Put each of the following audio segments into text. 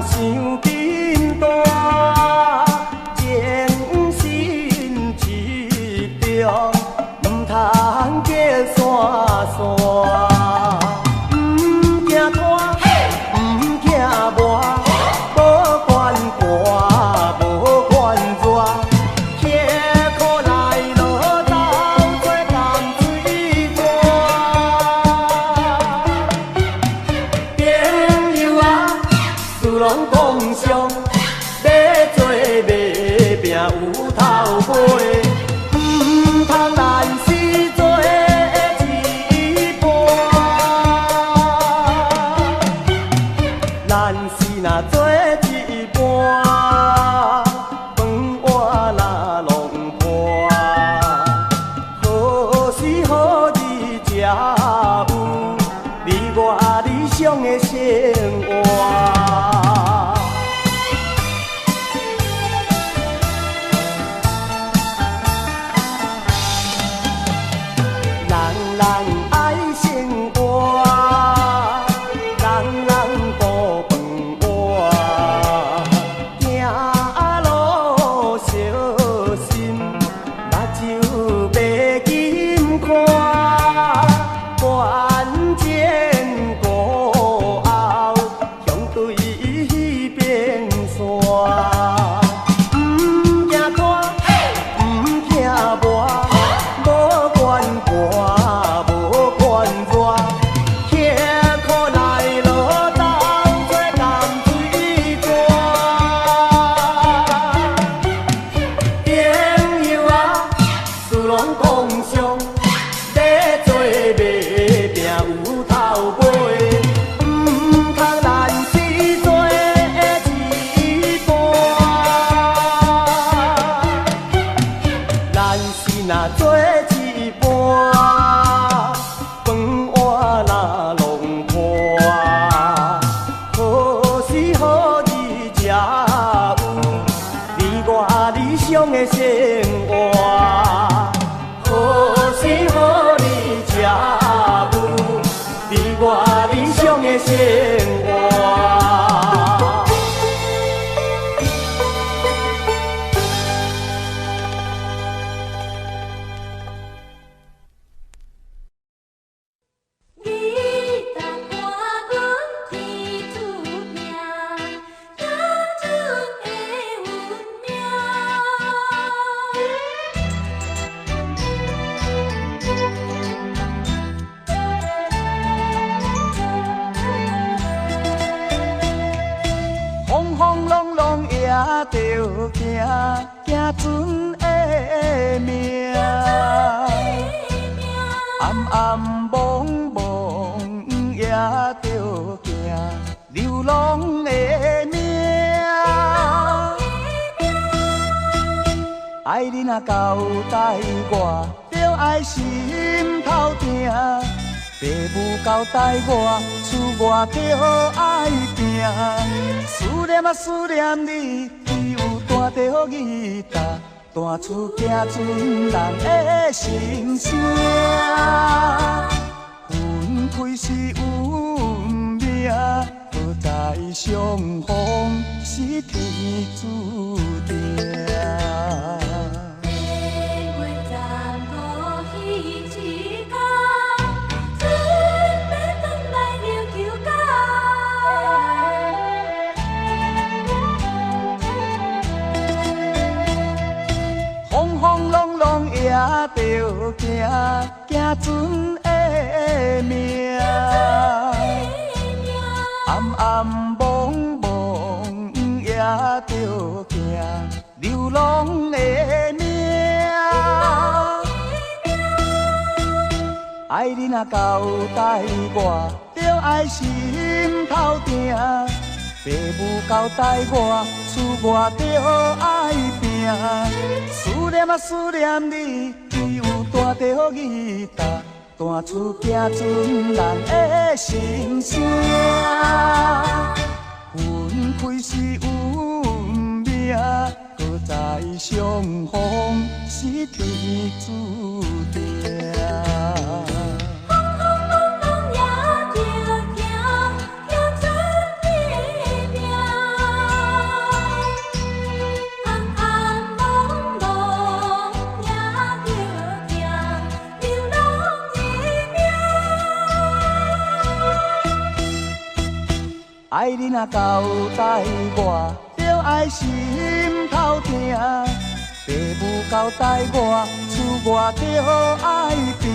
伤紧大，精神集中，毋通结散散。毋惊拖，毋惊磨，无管寒，无管热，刻苦来劳斗做淡水纸。朋友啊，事拢讲上，欲做欲拼有头尾，毋通咱是做一半。咱是若做一半，饭碗若拢破，何时何日才有你我理想的生活？人人爱生活，人人顾饭碗，行路小心，目睭袂紧看，关前顾后，向对边线。毋惊拖，毋惊磨，无管寒，无管热，刻苦来劳斗做淡水纸。朋友啊，事拢讲上，欲做欲拼有头尾，毋通咱是做一半。咱是若做一半，饭碗若拢破，何时何日才有你我理想的生活？何时何日才有你我理想的生活？你答看阮天注定，行出的运命。风风浪浪也著行，行船的命。暗暗暝暝也著行，流浪的命。爱你若交代我，著爱心头疼。爸母交代我，出外著爱拼。思念啊思念你，只有弹著吉他，弹出行船人的心声。分开是运命，不再相逢是天注定。月残土彼一工，准欲转来琉球港。风风浪浪也著行，行船的命。暗暗暝暝也著行，流浪的命。爱你若交代我，著爱心头疼。爸母交代我，出外著爱拼。思念啊思念你，只有弹著吉他，弹出行船人的心声。分开是运命，搁再相逢是天注定。风风浪浪也著行，行船的命。愛你若交代我，著愛心頭疼。爸母交代我，出外著愛拼。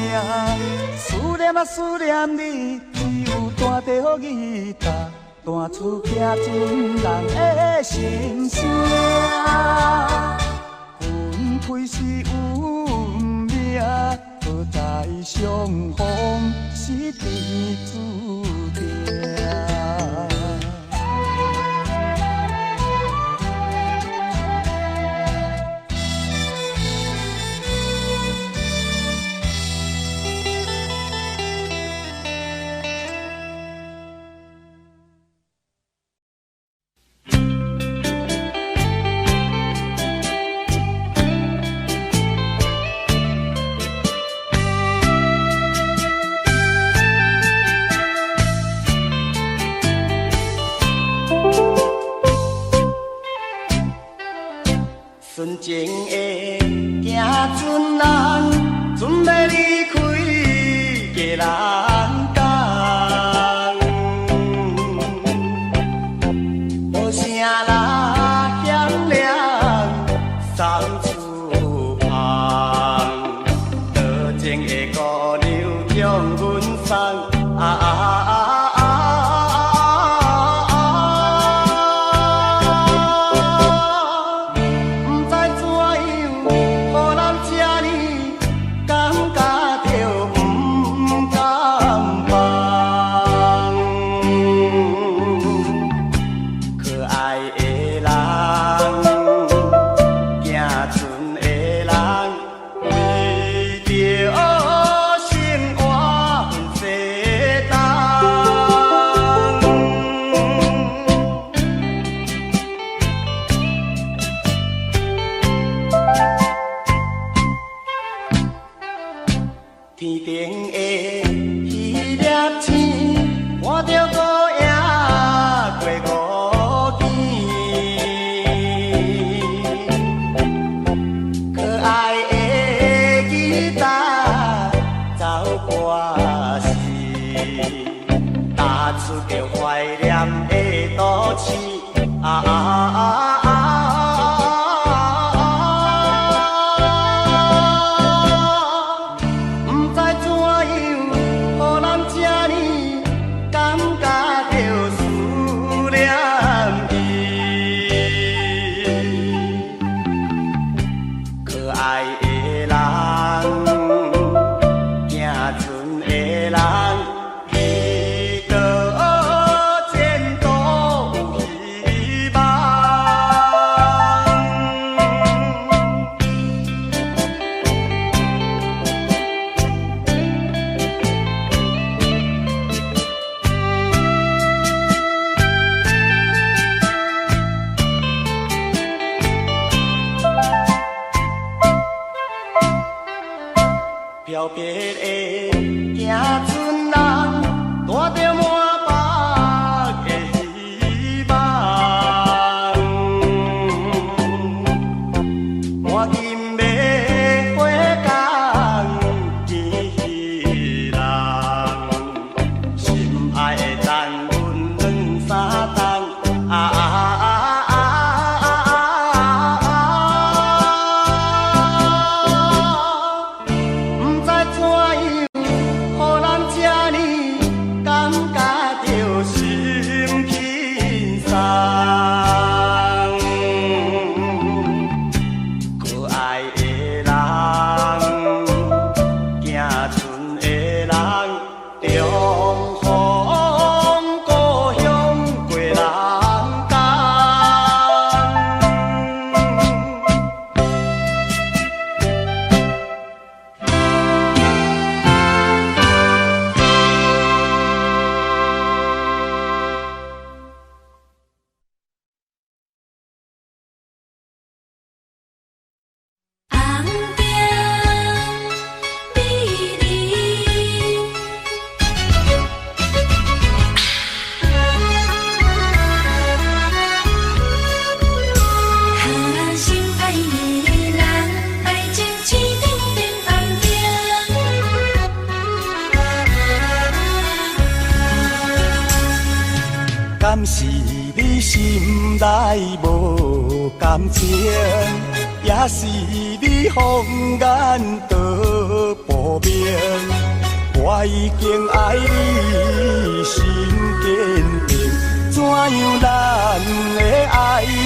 思念啊思念你，只有彈著吉他，彈出寄船人的心聲。分開是運命，何在相逢是天注定。純情的行船人，準欲離開基隆港，無聲啦響亮送出航，多情的姑娘將阮送。啊啊啊啊啊！不知怎樣，予人這呢感覺著不甘放。可愛的人，行船的人，為著生活分西東。天頂的彼粒星，看著孤影過五更。可愛的吉他走歌時，踏出著懷念的都市。啊啊啊啊！不知怎樣，予人這呢感覺著思念伊。可愛的人，行船的人，祈禱前途有希望。飄泊的行船人，帶著滿腹的希望，趕緊欲回港見彼人，心愛的等阮兩三冬。啊啊啊啊啊！不知怎樣，心內無感情，也是你謊言倒薄命。我已經愛你心堅定，怎樣咱的愛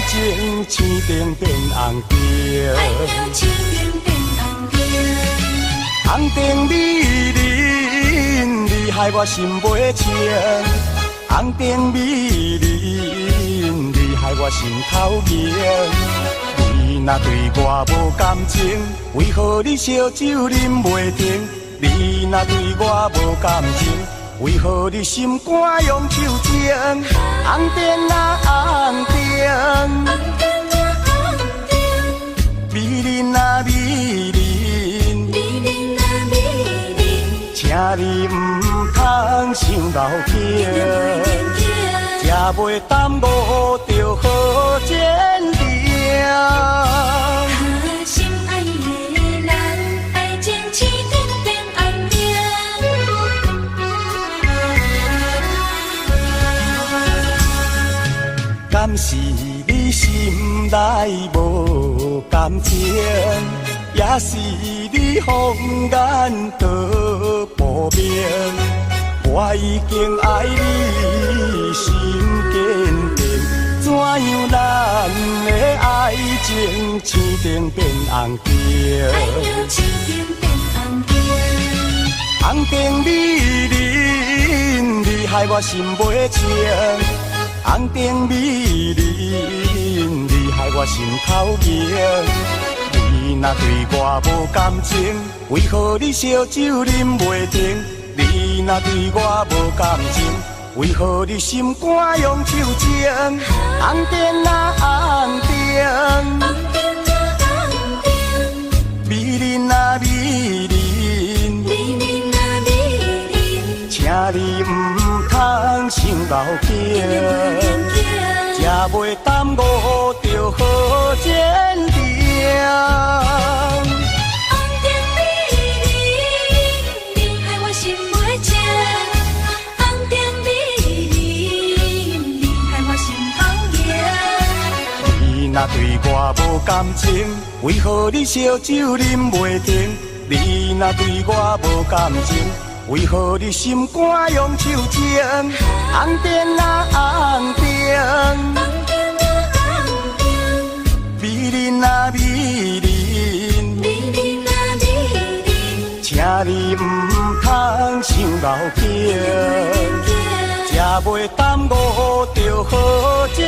情青燈變紅燈？愛情青燈變紅燈。紅燈美人，你害我心袂清。紅燈美人，你害我心頭硬。你若對我無感情，為何你燒酒啉袂停？你若對我無感情，為何你心肝用手情？紅燈啊紅燈，紅燈啊紅燈，美人啊美人，美人啊美人，請你毋通傷留情，食袂耽誤著好前程。心愛的人，愛情青燈變紅燈。敢是你心內無感情，也是你謊言倒薄命。我已經愛你心堅定，怎樣咱的愛情青燈變紅燈？愛情青燈變紅燈。紅燈美人，你害我心袂清。紅燈美人，你害我心頭硬。你若對我無感情，為何你燒酒啉袂停？你若對我無感情，為何你心肝用手情？紅燈啊紅燈，紅燈啊紅燈，美人啊美人，美人啊美人，請你毋通傷留情，食袂耽誤著好前程。紅燈美人，你害我心袂清。紅燈美人，你害我心頭硬。你若對我無感情，為何你燒酒啉袂停？你若對我無感情，為何你心肝用手情？紅燈啊紅燈，紅燈啊紅燈，美人啊美人，美人啊美人，請你毋通傷留情，食袂耽誤著好前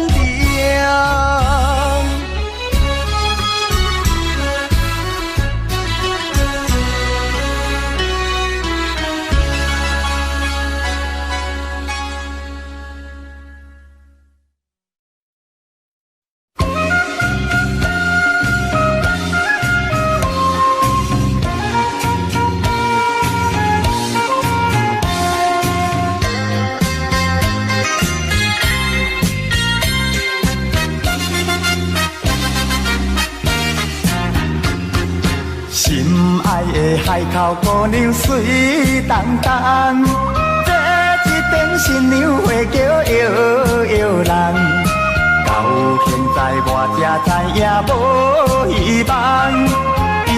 程。心愛的海口姑娘水澹澹，這一頂新娘花轎搖搖人。到現在我才知影無希望，伊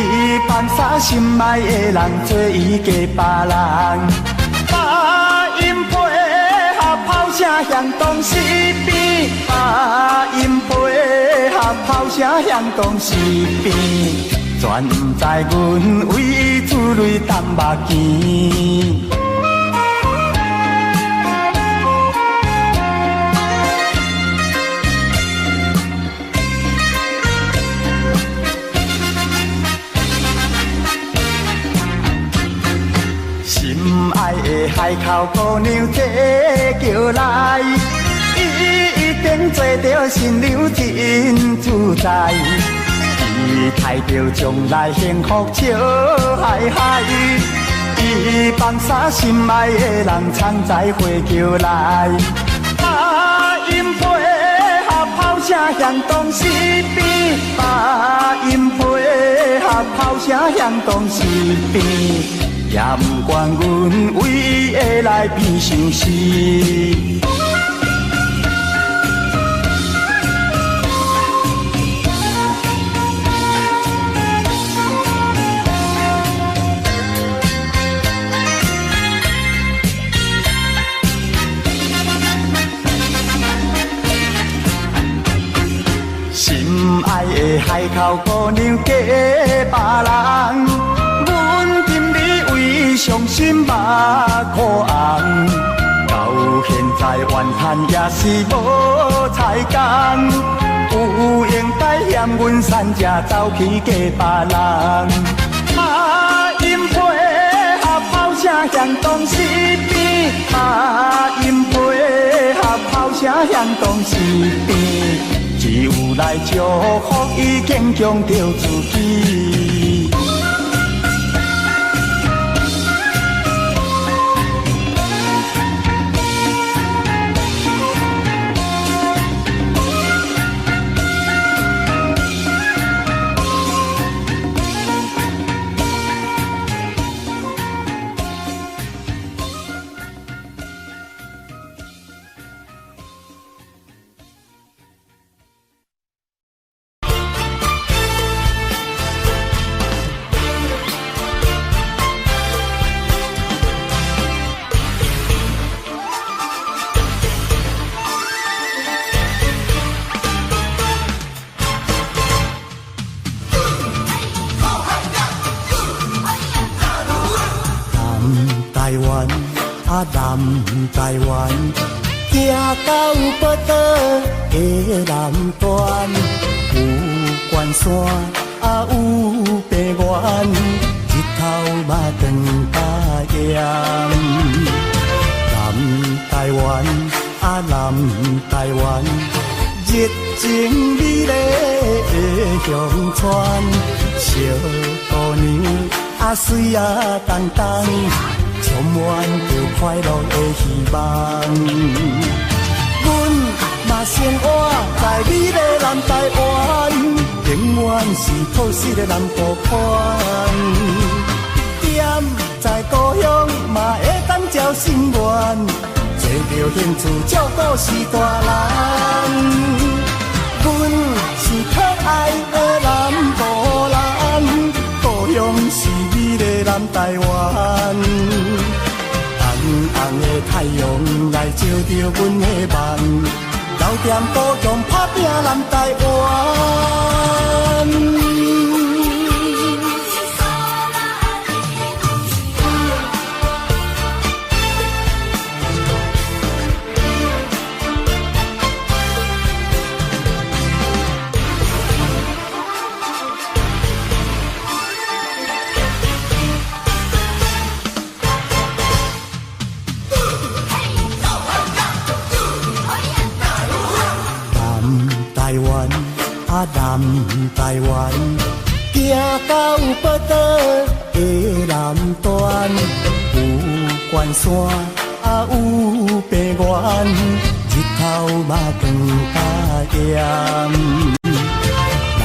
放捨心愛的人做伊嫁別人。把音配合炮聲響東西邊，把音配合炮聲響東西邊。全不知阮為伊珠淚澹目墘。心愛的海口姑娘坐轎來，伊一定做著新娘真自在。伊抬著將來幸福笑嗨嗨，伊放捨心愛的人藏在花轎內。把音配合炮聲響東西邊，把音配合炮聲響東西邊，也不管阮為伊會來變相思。愛的海口姑娘嫁別人，阮今日為傷心目眶紅，到現在怨嘆也是無彩工，有閒該嫌阮三姐走去嫁別人。馬莺配合炮聲響東西邊，馬莺配合炮聲響東西邊，只有來祝福伊堅強著自己。南台灣，行到寶島的南端，有關山啊有平原，日頭嘛轉甲炎。南台灣啊南台灣，熱情美麗的鄉村，小姑娘啊媠啊當當。充滿著快樂的希望，阮嘛生活在美麗南台灣，永遠是朴實的南部款。踮在故鄉嘛會當交心願，揣著興趣照顧是大人。阮是可愛的南部人，故鄉是美麗南台灣。紅紅的太陽來照著阮的夢，留踮故鄉打拚南台灣。啊，南台灣，行到寶島的南端，有關山啊有平原，日頭嘛轉甲炎。南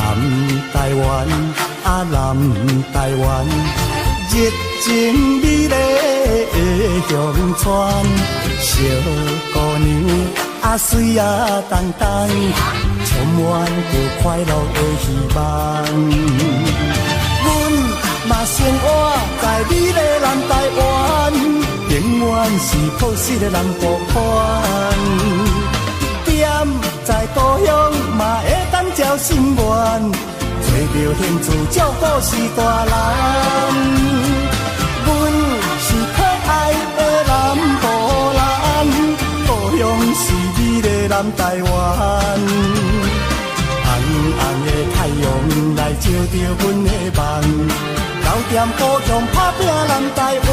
台灣啊南台灣，熱情美麗的鄉村，小姑娘啊媠啊當當。充滿著快樂的希望，阮嘛生活在美麗南台灣，永遠是朴實的南部款。踮在故鄉嘛會當交心願，揣著興趣照顧是大人。阮是可愛的南部人，故鄉是美麗南台灣。紅紅的太陽來照著阮的夢，留踮故鄉打拚南台灣。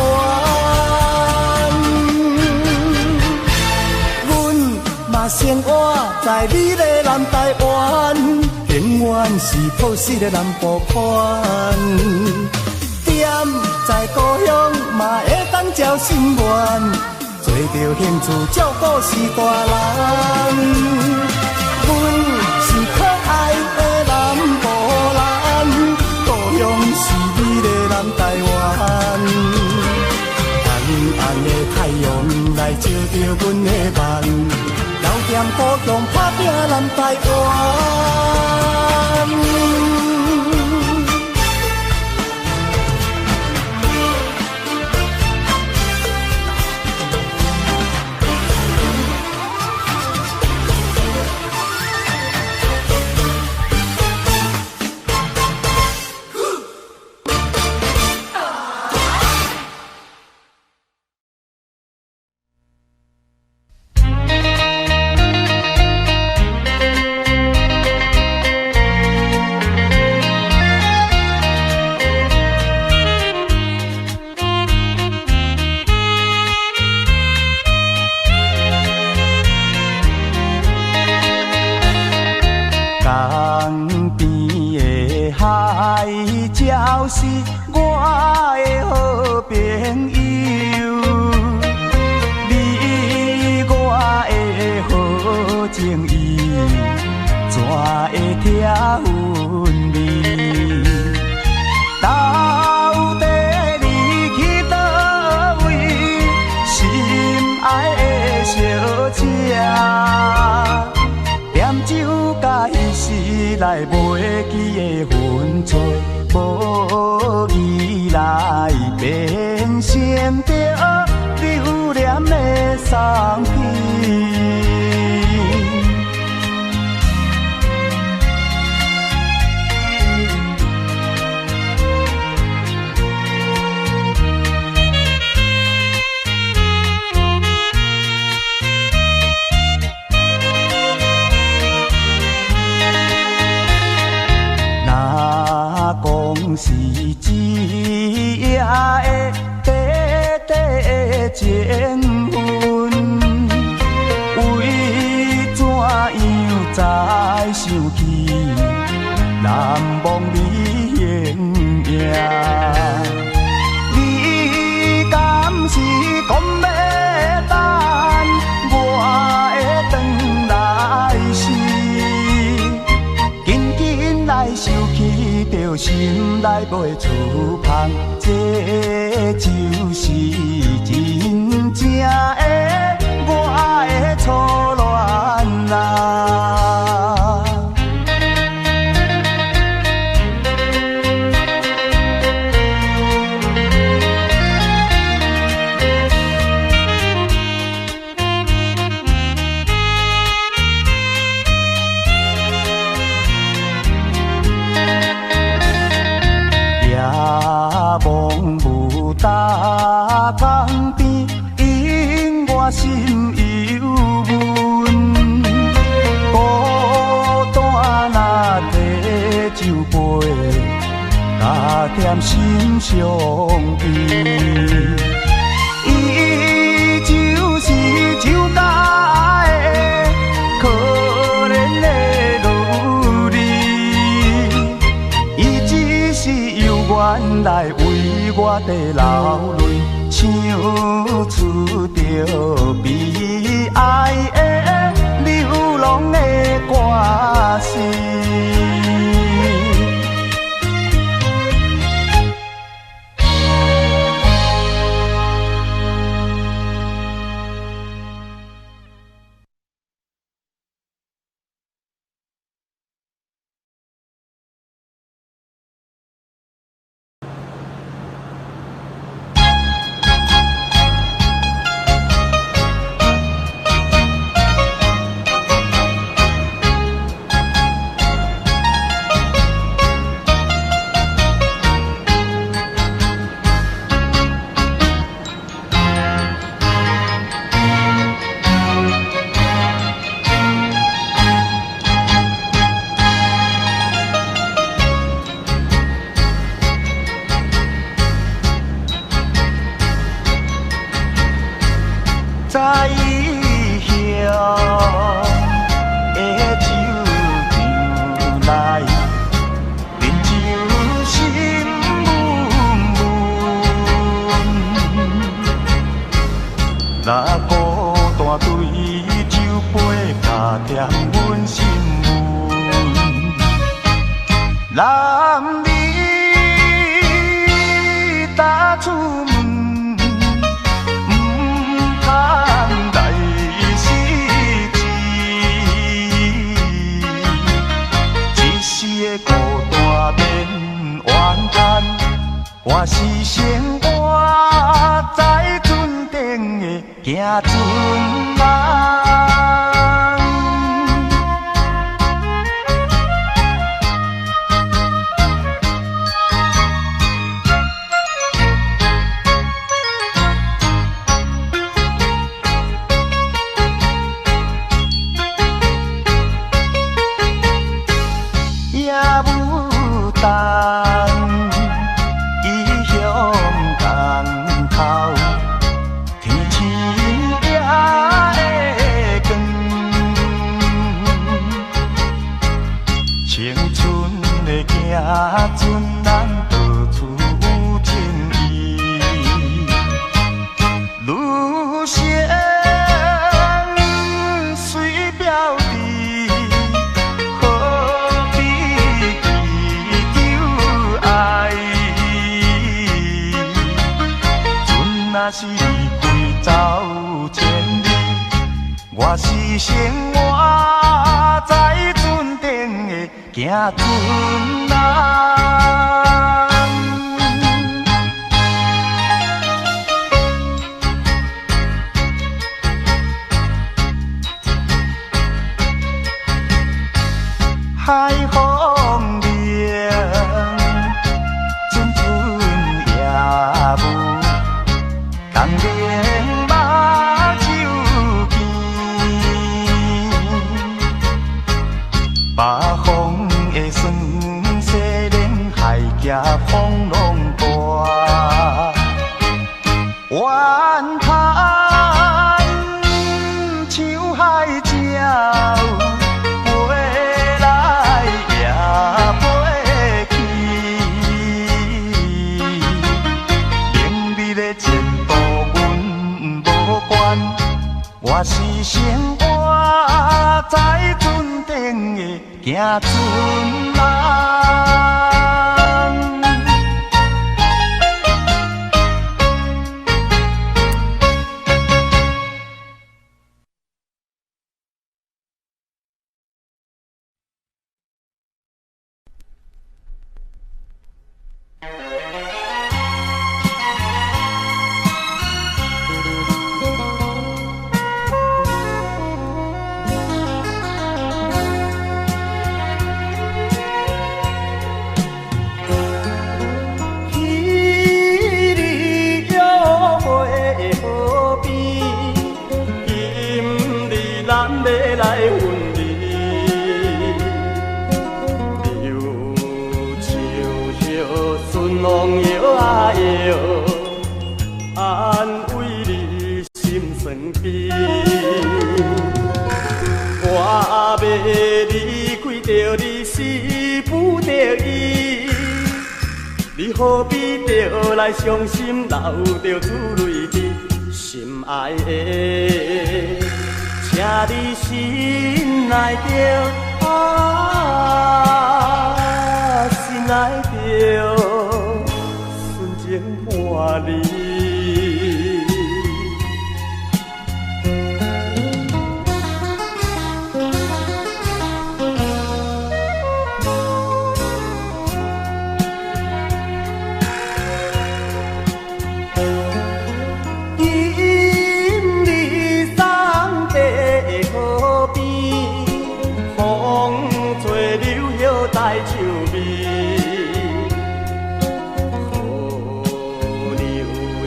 阮嘛生活在美麗南台灣，永遠是朴實的南部款。踮在故鄉嘛會當交心願，揣著興趣照顧是大人。阮是可愛的南部人，故鄉是美麗南台灣。紅紅的太陽來照著阮的夢，留踮故鄉打拚南台灣。是我的好朋友，你我的好情意，怎會疼阮你？到底你去佗位？心愛的小姐，踮酒家彼時來袂記的分寸，無意來變成著留戀的送品。若講是一夜的短短情分，為怎樣才想起難忘你形影？你敢是講欲等我會轉來時？緊緊來想起，著心內袂出芳，這就是真正的我的初戀啊！夜望霧打江邊，引我心憂悶。孤單若提酒杯，加添心相悲。伊就是酒家的可憐的女兒，伊只是猶原來為我佇流淚，唱出著悲哀的流浪的歌詞。在異鄉的酒場內，飲酒心悶悶。若孤單對酒杯，加添阮心悶。男兒踏出門，毋通來失志。一時的孤單免怨嘆，我是生活在船頂的行船人。也無等異鄉江頭，天晴也會光。青春的行船人，倒厝生活在船顶的行船人。海风凉，阵阵夜雾，同眠目睭边。北风的酸西连海峡风浪大，怨叹像海鸟，飞来也飞去。明日的前途阮无关，我是生活在船顶的行船人。彼日约会河边，今日咱欲来分离。柳树叶，春风摇啊摇，安慰你心酸悲。我欲离开著你是不得已。你何必著来伤心，流著珠泪滴？心爱的，请你心内著，啊，心内著，纯情破离。今日送别河边，风吹柳叶带秋味。河柳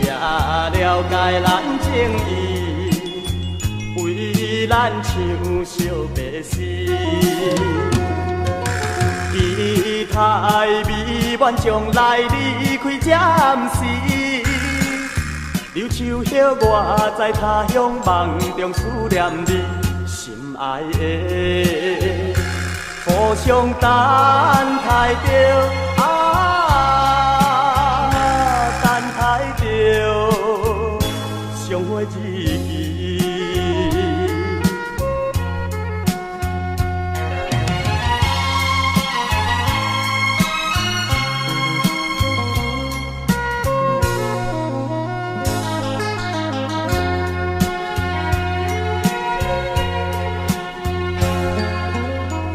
也了解咱情意，为咱唱惜别诗。期待美满将来离开暂时。柳树叶，我在他乡梦中思念你，心爱的，互相等待著，啊，等待著相会日期。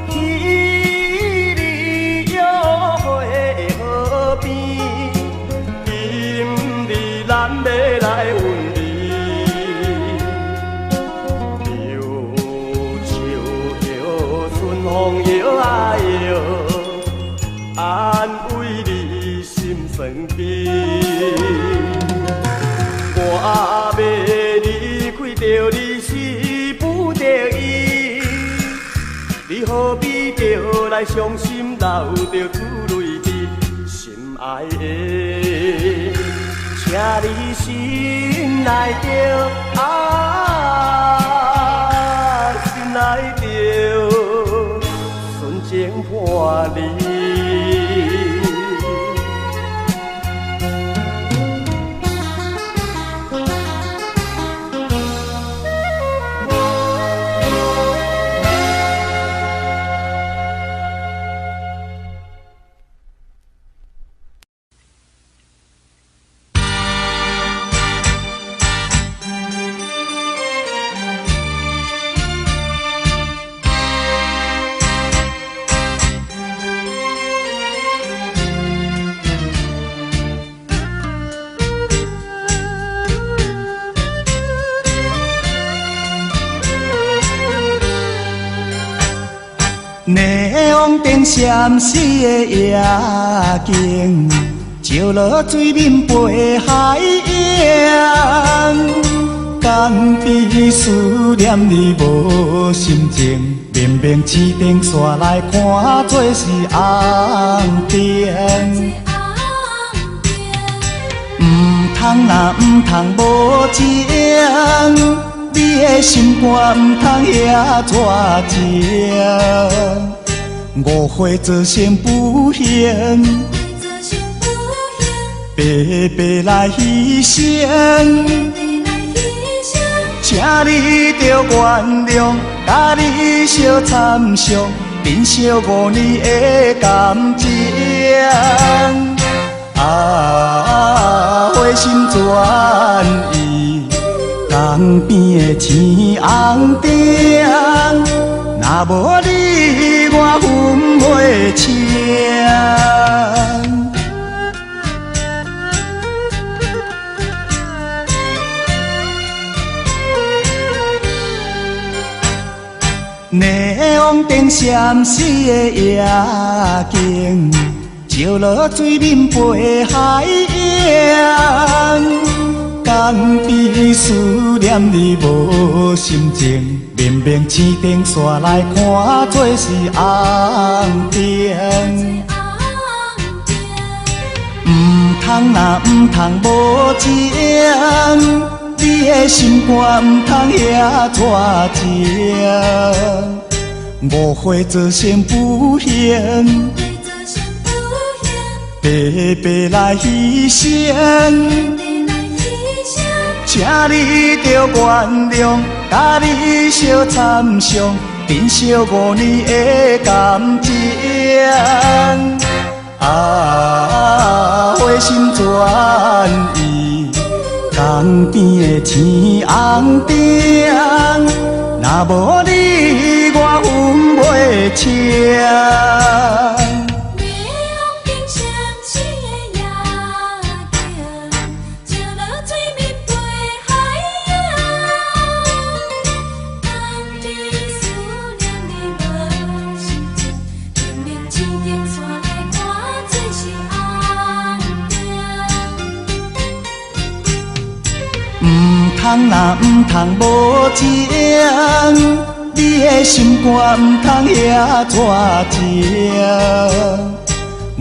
彼日约会河边，今日咱欲来分离。柳树叶，春风摇啊摇，安慰你心酸悲。我欲离开著你是不得已。你何必著来伤心，流著珠泪滴？心爱的，请你心内著，啊，心内著，纯情破离。彼霓虹灯闪烁的夜景，照落水面飞海洋。江边思念你无心情，明明青灯煞来看做是红灯。毋通若毋通无情，你的心肝毋通遐热情，误会造成不幸，白白来牺牲。请你著原谅，佮你相参详，珍惜5年的感情。啊，回心转意，江边的青红灯，若无你，我分袂清。霓虹灯闪烁的夜景，照落水面飞海洋。江边思念你无心情，明明青灯煞来看做是红灯。毋通若毋通无情，你的心肝毋通遐热情，误会造成不幸，白白来牺牲。请你著原谅，佮你相参详，珍惜5年的感情。啊，回心转意，江边的青红灯，若无你，我分袂清。毋通若毋通无情，你的心肝毋通遐热情，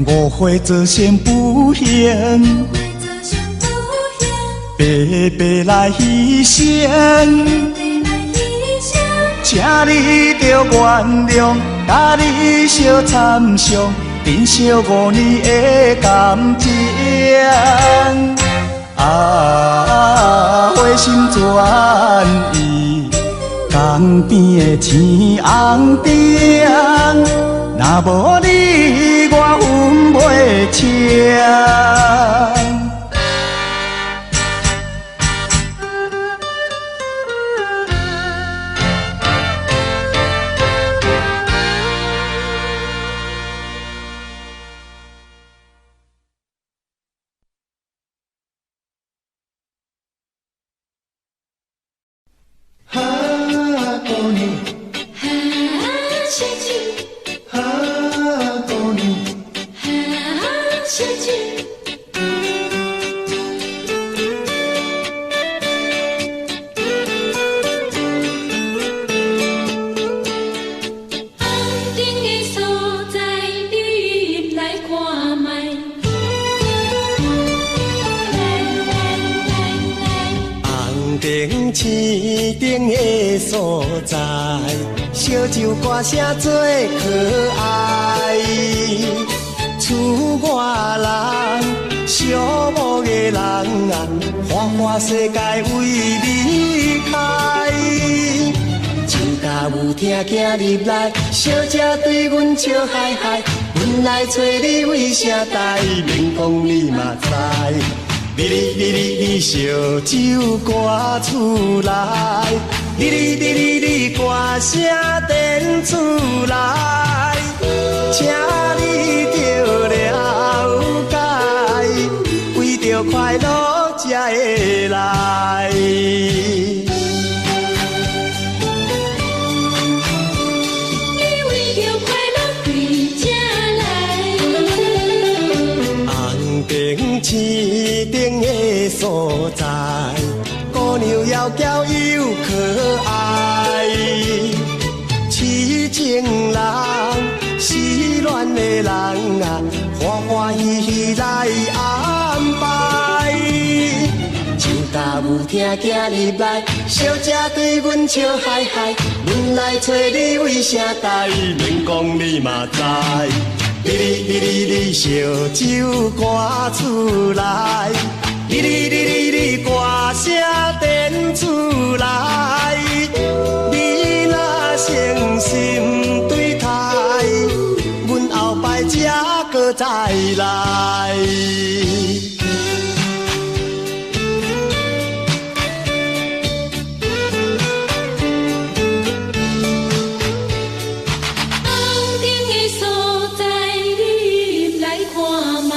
误会造成不幸，白白来牺牲。请你著原谅，佮你相参详，珍惜5年的感情。啊，回心转意，江边的青红灯，若无你，我分袂清。找你为啥代？免讲你嘛知。你你你你你烧酒歌厝内，你你你你你歌声电厝内，请你著了解，为著快乐才会来。你为著快所在，姑娘窈窕又可愛。痴情人，失戀的人啊，歡歡喜喜來安排。酒家舞廳行入來，小姐對阮笑嗨嗨，阮來揣你為啥代？免講你嘛知。你你你你你燒酒趕出來，你你你你你歌聲電出來，你若誠心對待，阮後擺才閣再來。紅燈的所在，你入來看覓。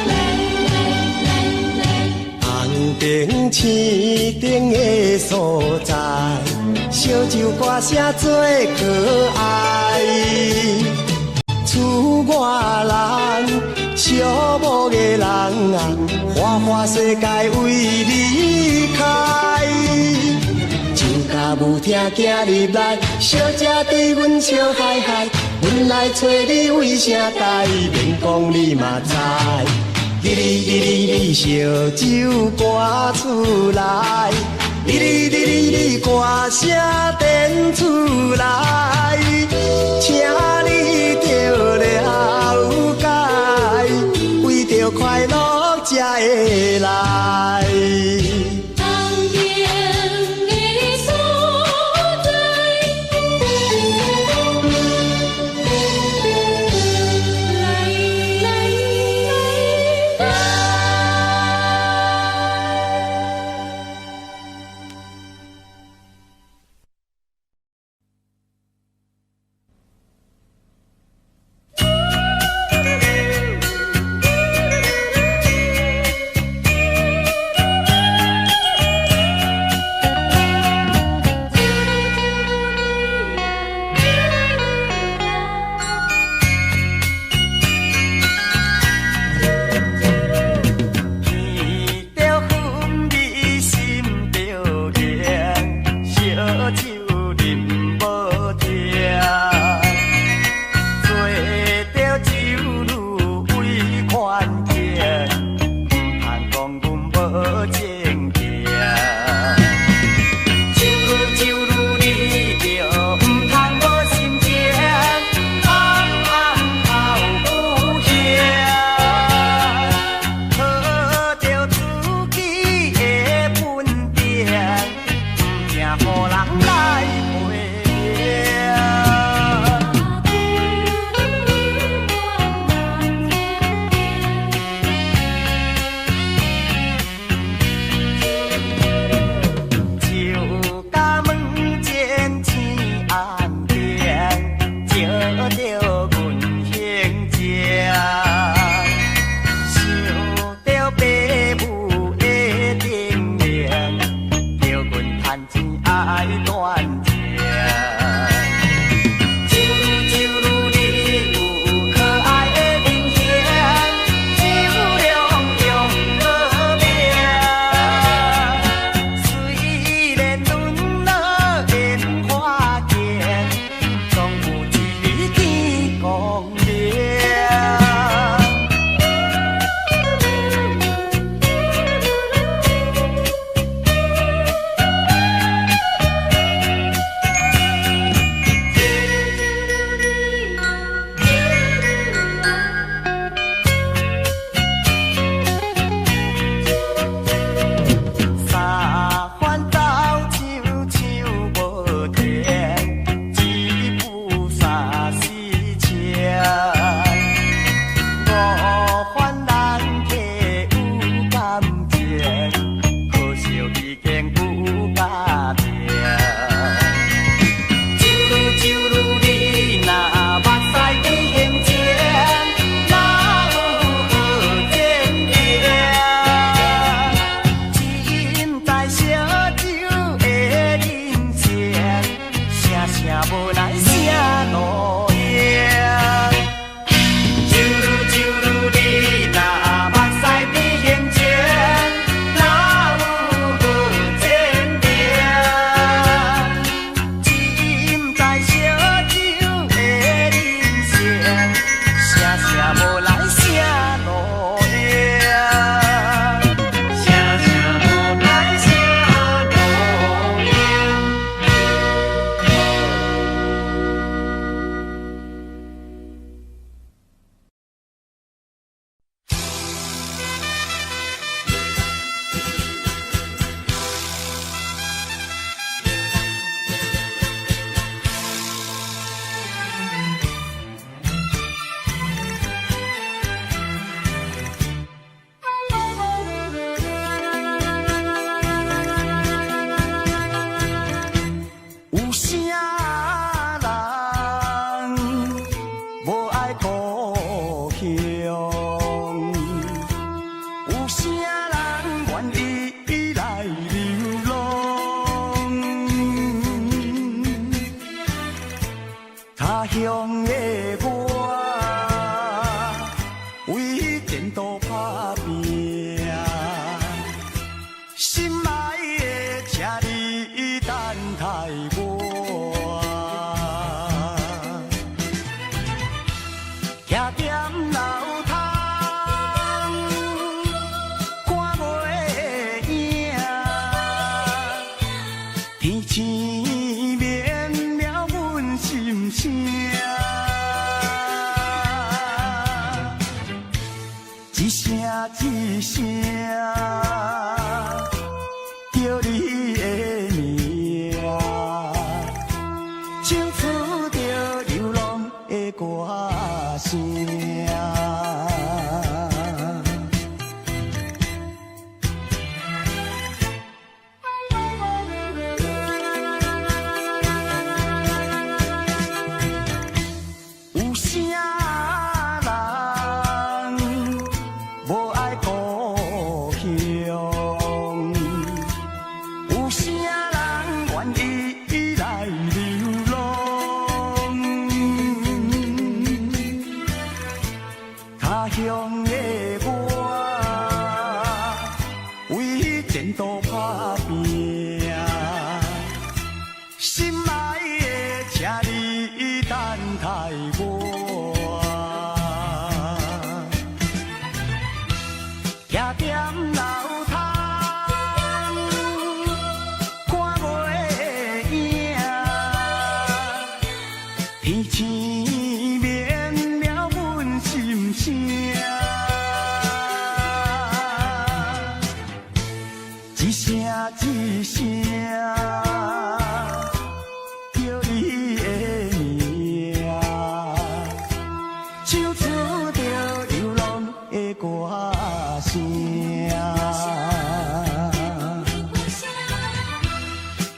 來來來來，紅燈青燈的所在，燒酒歌聲最可愛。厝外人，寂寞的人啊，花花世界為你開。酒家舞廳行入來，小姐對阮笑嗨嗨，阮來揣你為啥代？免講你嘛知。你你你你你燒酒趕出來，你你你你你歌聲電出來，請你著了解，為著快樂才會來。紅燈的所在，來來來來。闻著薰味心著涼，燒酒啉無停。做著酒女為款情，毋通講阮無情情。酒女酒女你著毋通無心情，暗暗頭有兄。好著自己的本定，毋驚予人來批評。酒家門前青红燈，照著阮形象。想著爸母的叮嚀，叫阮趁錢愛斷情。酒女酒女你有可愛的面形，酒量用好命。雖然淪落煙花間，總有一日見光明。三番斗唱唱無停，一夫三世情。五番難客有感情，可惜已經有家庭。酒女酒女你若目屎見嫌情，哪有好前程？只毋知燒酒的人生，聲聲無奈聲路用。酒女酒女你若目屎變他鄉的我，為前途打拼，心愛的，請你等待我。徛踮樓窗，看袂影，天星免了阮心聲，一聲一聲叫你的名，唱出著流浪的歌聲。有啥人無愛故鄉？有啥人願意來流浪？他鄉的我，為前途打拼，心愛的，請你等待我。徛踮樓窗，看袂影，天星免了阮心聲，一聲一聲叫你的名，唱出著流浪的歌聲。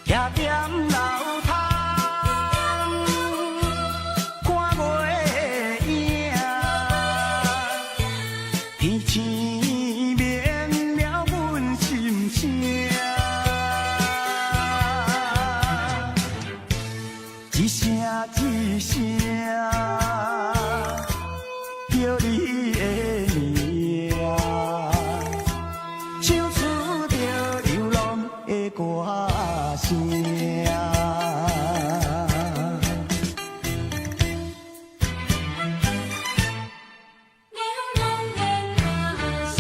徛踮樓窗，看袂影，天星免了阮心聲，一聲一聲叫你的名，唱出著流浪的歌聲。流浪的歌聲。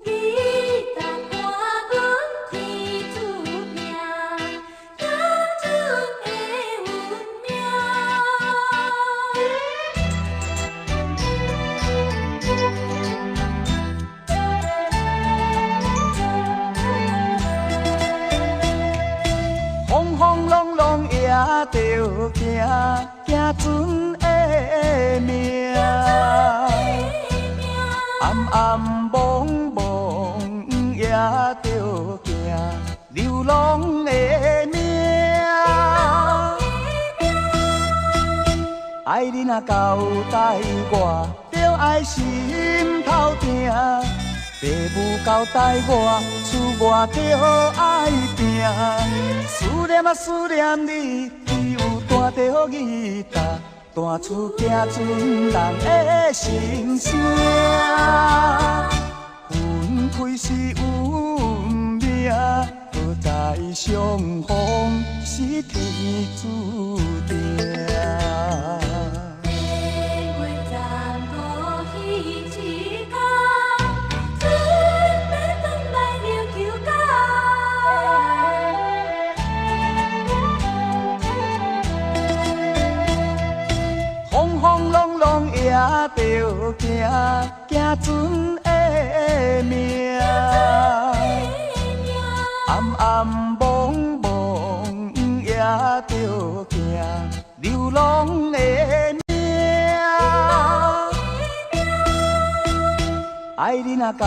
你答看阮天注定，行船的运命。風風浪浪也著行，行船的命。暗暗暛暛也著行，流浪的命。愛你若交代我，著愛心頭疼。爸母交代我，出外著愛拼。思念啊思念你，只有彈著吉他，彈出行船人的心聲。分開是運命，不再相逢是天注定。年月残酷彼一天，船欲转來琉球港。風風浪浪也著行，行船的命。暗暗暛暛也著行，流浪的命。愛你若交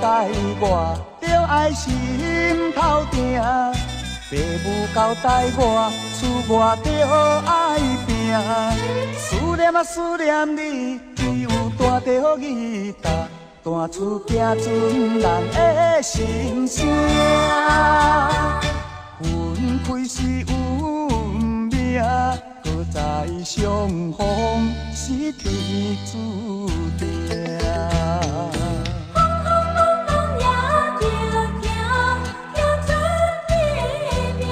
代我，著愛心頭疼。爸母交代我，出外著愛拼。思念啊思念你，只有彈著吉他，彈出行船人的心聲。分開是運命，閣再相逢是天注定。風風濛濛也著行，行船的命。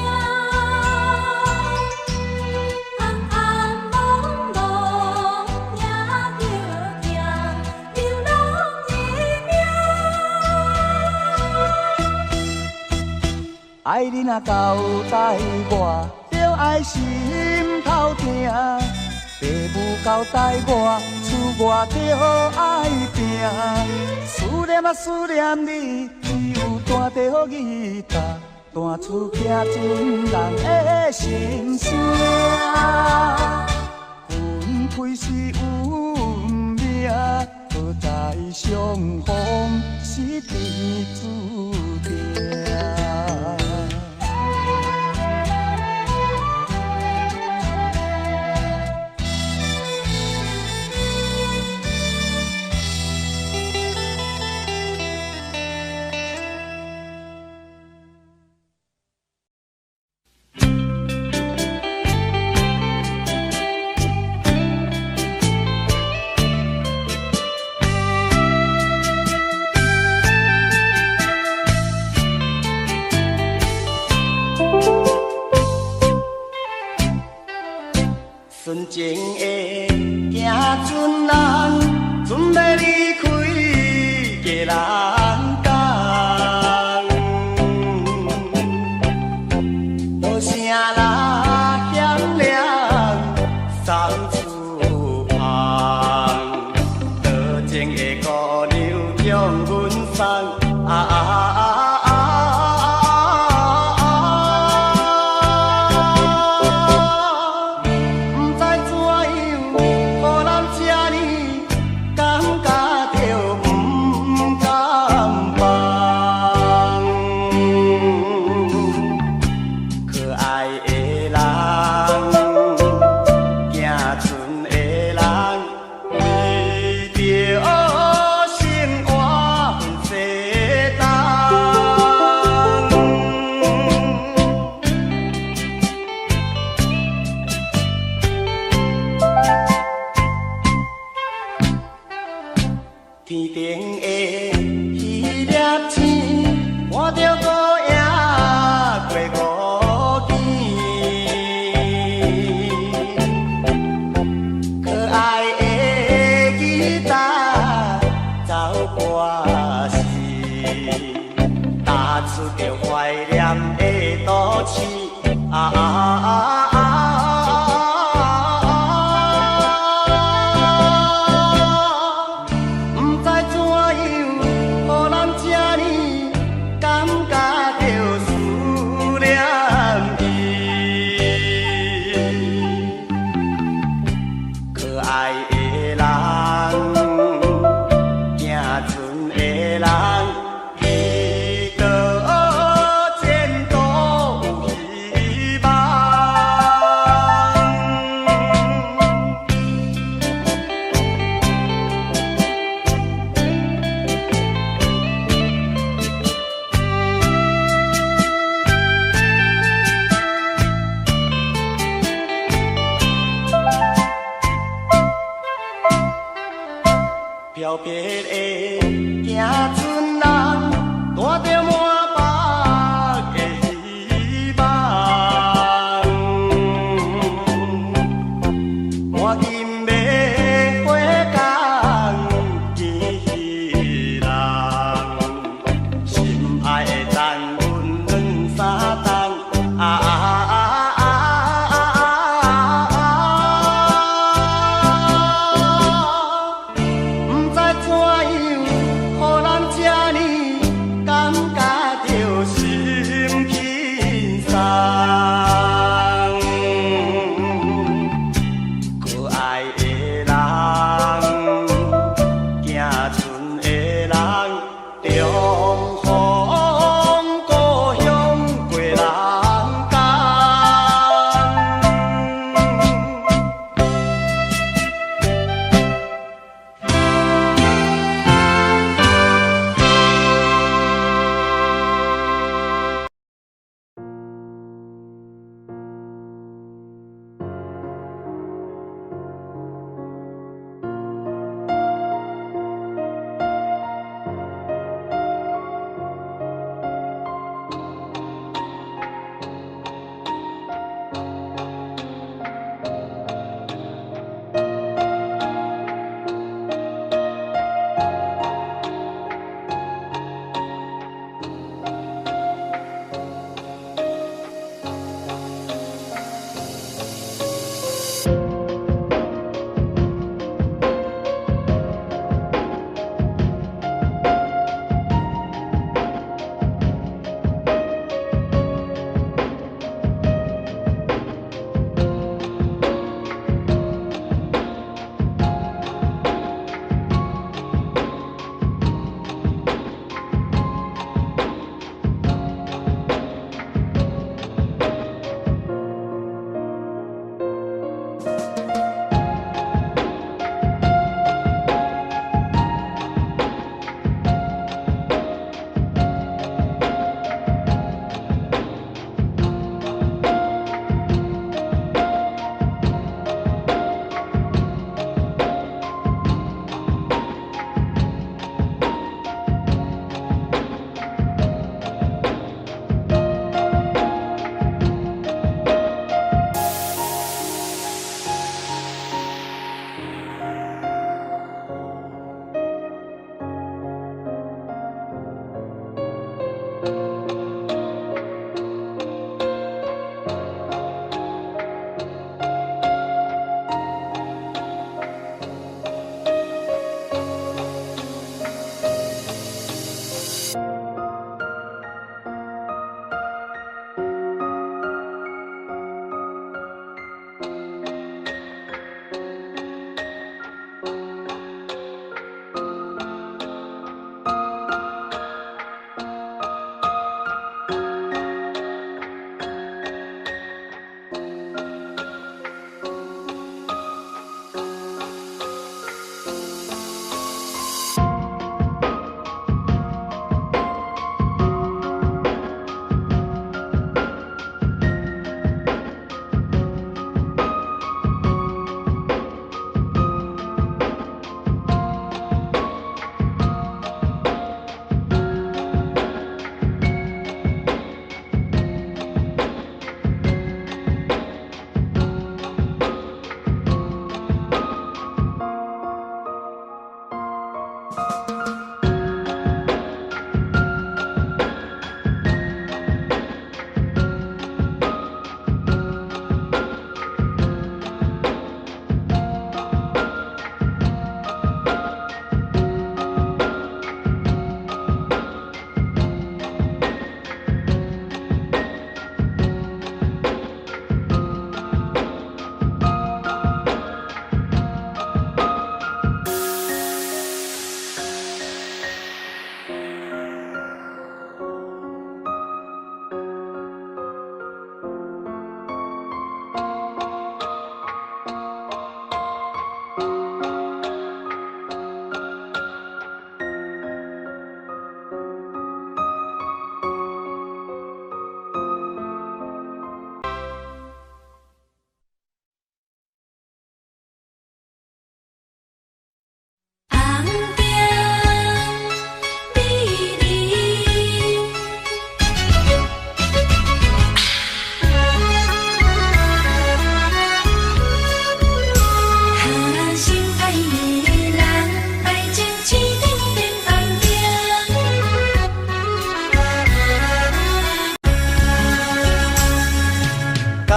空空濛濛也著行，流浪的命。愛你若交代我，著愛心頭疼。爸母交代我，出外著愛拼。思念啊思念你，只有彈著吉他，彈出行船人的心聲。分開是運命，閣再相逢是天注定。純情的行船人，準欲離開基隆港。多聲啦響亮三處旁，多情的姑娘向阮送。啊啊啊啊啊！不知怎樣，予人這呢感覺著不甘放。可愛的人，行船的人，為著生活分西東。天頂的彼粒星，看著孤影過五更。可愛的吉他走歌時，踏出著懷念的都市。啊啊啊啊！不知怎樣，予人這呢感覺著思念伊。可愛的人，行船的人，祈禱前途有希望。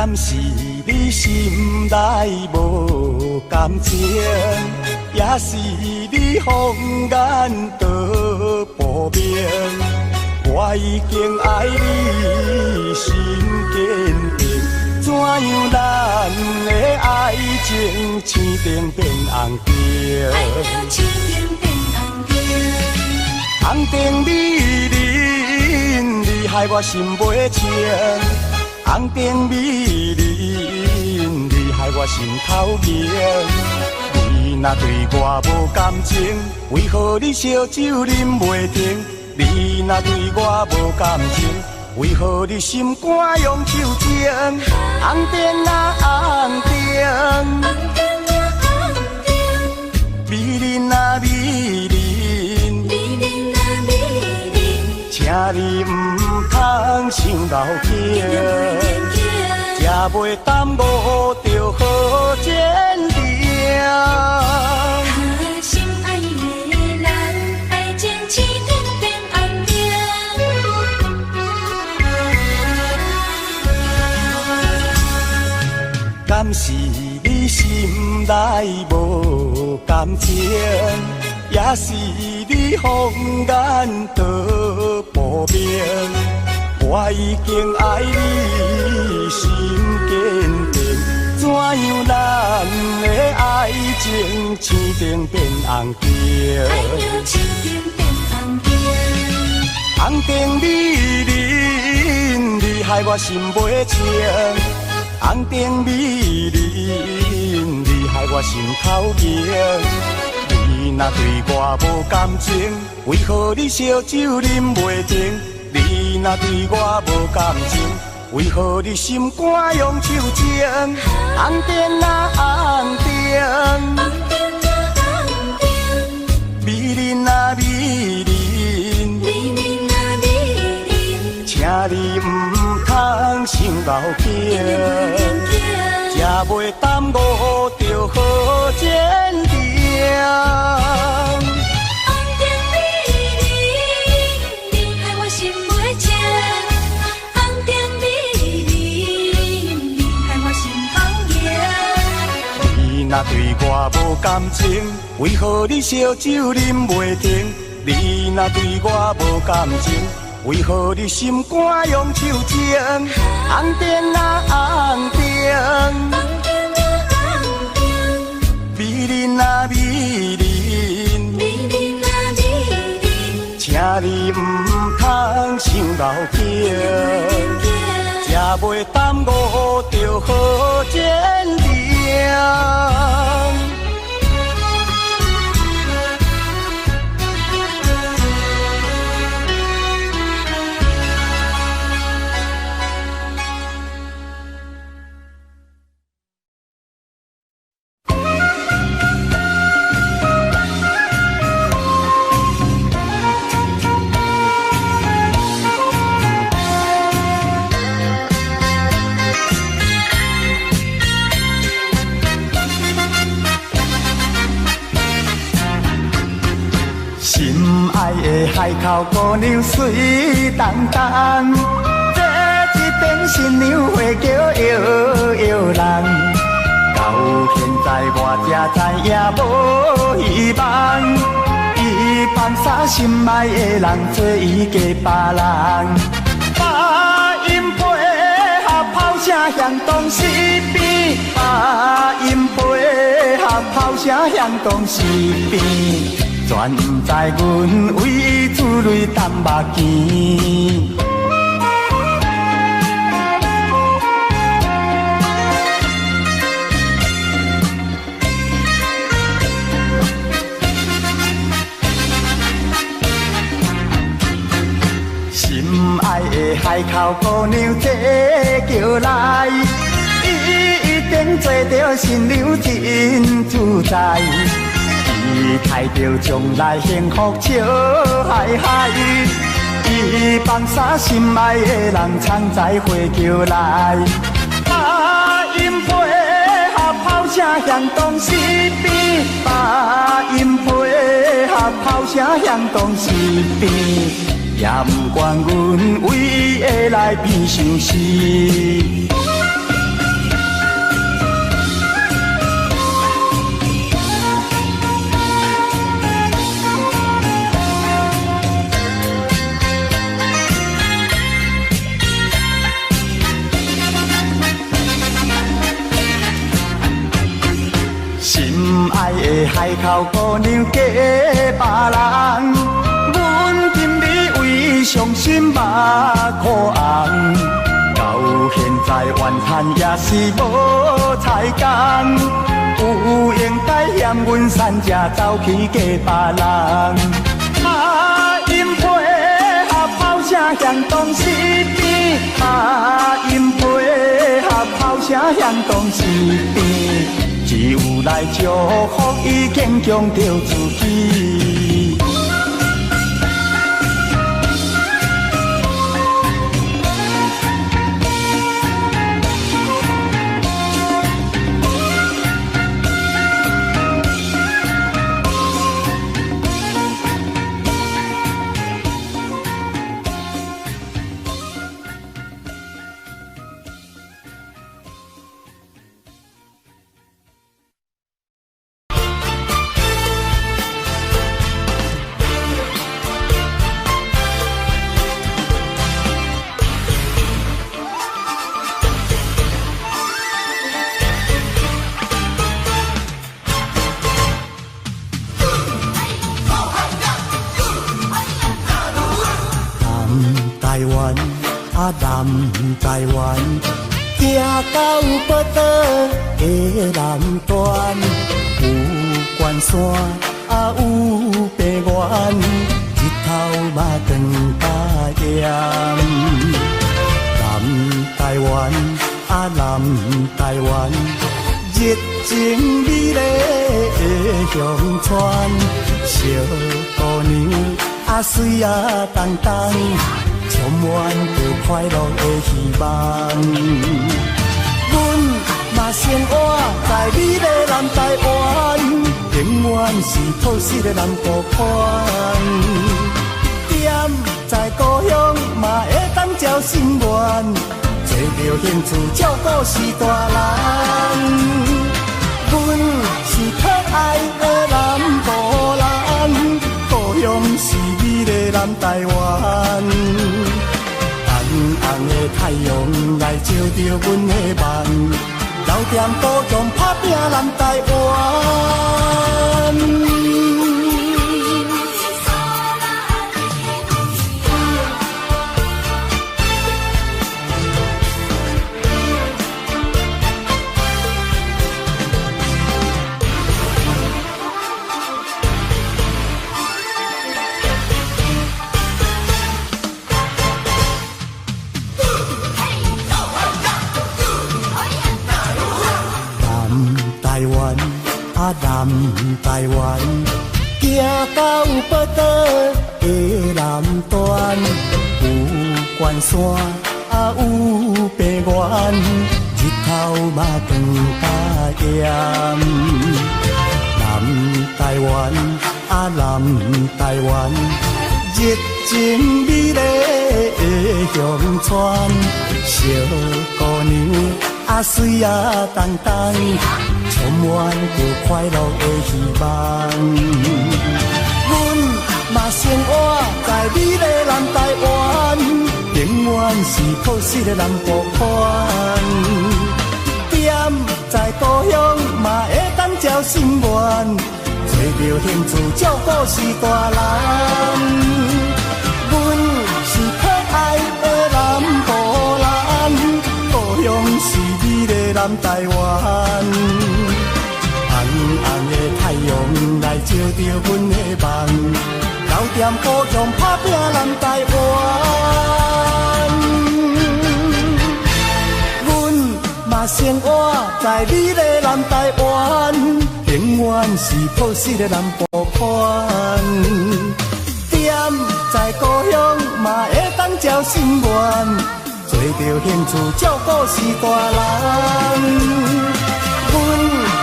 敢是你心內無感情，抑是你風眼都無明？我已經愛你心堅定，怎樣咱的愛情青燈變紅燈？愛情青燈變紅燈。紅燈美人，你害我心袂清。紅燈美人，你害我心頭硬。你若對我無感情，為何你燒酒啉袂停？你若對我無感情，為何你心肝用手情？紅燈啊紅燈，紅燈啊紅燈，美人啊美人，美人啊美人，請你毋通傷老情，食袂耽誤著好前程。心愛的人，愛情青燈變紅燈。敢是你心內無感情，抑是你風眼都無明？我已經愛你心堅定，怎樣咱的愛情青燈變紅燈？愛情青燈變紅燈。紅燈美人，你害我心袂清。紅燈美人，你害我心頭硬。你若對我無感情，為何你燒酒啉袂停？你若對我無感情，為何你心肝用手情？紅燈啊紅燈，紅燈啊紅燈，美人啊美人，美人啊美人，請你毋通傷老情，食袂耽誤著好前程。紅燈美人，你害我心袂清。紅燈美人，你害我心頭硬。你若對我無感情，為何你燒酒啉袂停？你若對我無感情，為何你心肝用手情？紅燈啊紅燈，紅燈啊紅燈，美人啊美人，美人啊美人，請你毋通傷老情，食袂耽誤著好前程。心愛的海口姑娘水澹澹，這一頂新娘花轎搖搖人，到現在我才知影無希望，伊放啥心愛的人做伊嫁別人，把音配合炮聲響動四邊，把音配合炮聲響動四邊。全不知阮為伊珠淚澹目墘。心愛的海口姑娘坐轎來，伊一定做著新娘真自在。伊睇著將來幸福笑嗨嗨，伊放啥心愛的人藏在花轎內，把音配合炮聲響動四邊，把音配合炮聲響動四邊，也不管阮為伊會來變相思。口姑娘嫁別人。阮今日为伤心目眶红，到现在怨叹也是无彩工。有闲该嫌阮散食走去嫁别人。啊，𪜶配合炮声响当时边，啊，𪜶配合炮声响当时边，只有来祝福伊坚强著自己。台湾啊，南台湾，行到宝岛的南端，有关山啊，有平原，日头嘛长甲炎。南台湾啊，南台湾，热情美丽的乡村，小姑娘啊，媠啊当当。充满著快乐的希望。阮嘛生活在美丽南台湾，永远是朴实的南部款。踮在故乡嘛会当交心愿，做著兴趣照顾序大人。阮是可爱的南部人，故乡是美丽南台湾。红红的太阳来照著阮的梦，留踮故乡打拼南台湾。台湾啊，南台湾，行到宝岛的南端，有关山啊，有平原，日头嘛长甲炎。南台湾啊，南台湾，热情美丽的乡村，小姑娘啊，媠啊当当。充满著快乐的希望。阮嘛生活在美丽南台湾，永远是朴实的南部款。踮在故乡嘛会当交心愿，做著兴趣照顾序大人。阮是可爱的南部人，故乡是美丽南台湾。红红的太阳来照著阮的梦，留踮故乡打拼南台湾。阮嘛生活在美丽南台湾，永远是朴实的南部款。踮在故乡嘛会当交心愿，做著兴趣照顾序大人。阮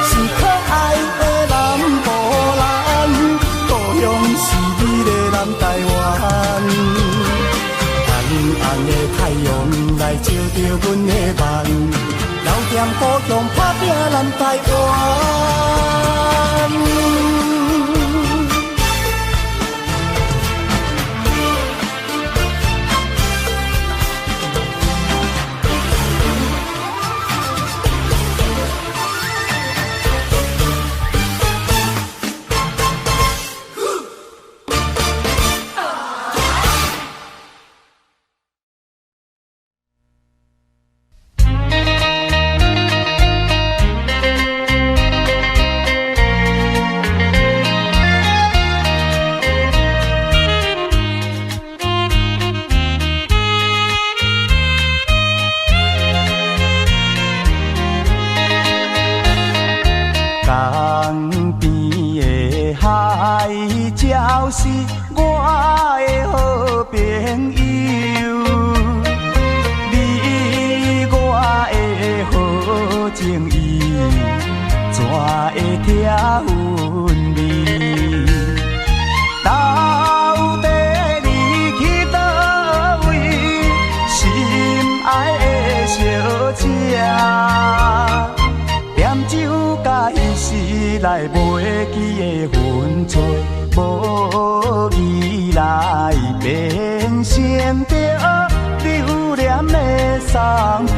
是可爱的南部人，故乡是美丽南台湾。红红的太阳来照著阮的梦，留踮故乡打拼南台湾。分吹，無義來變成著留戀的送品。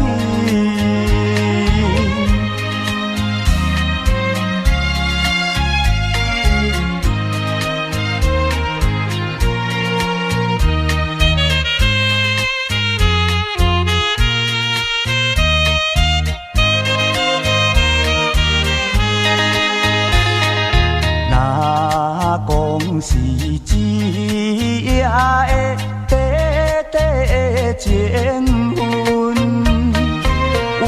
若講是一夜的短短的情分，為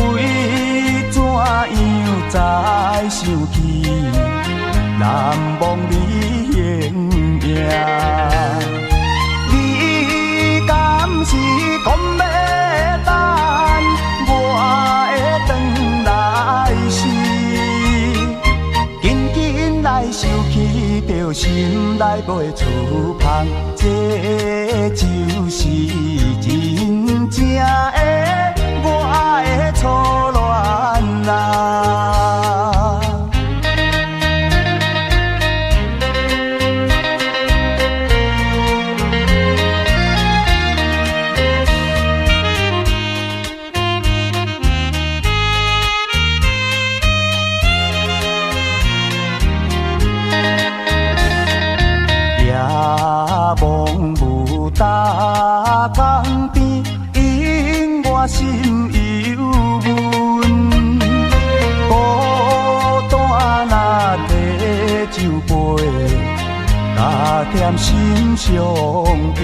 怎樣才想起難忘你形影？你敢是講欲等我會轉來時？緊緊來收起，著心內袂出芳，這就是真正的我的初戀啊！夜望霧打江邊，引我心憂悶。孤單若提酒杯，加添心相依。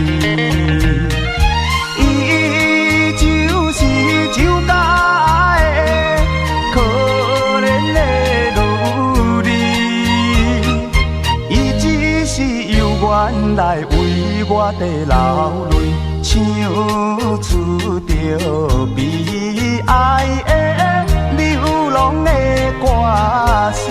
伊就是酒家的可憐的女兒，伊只是猶原來為我佇流淚，唱出著悲哀的流浪的歌詞。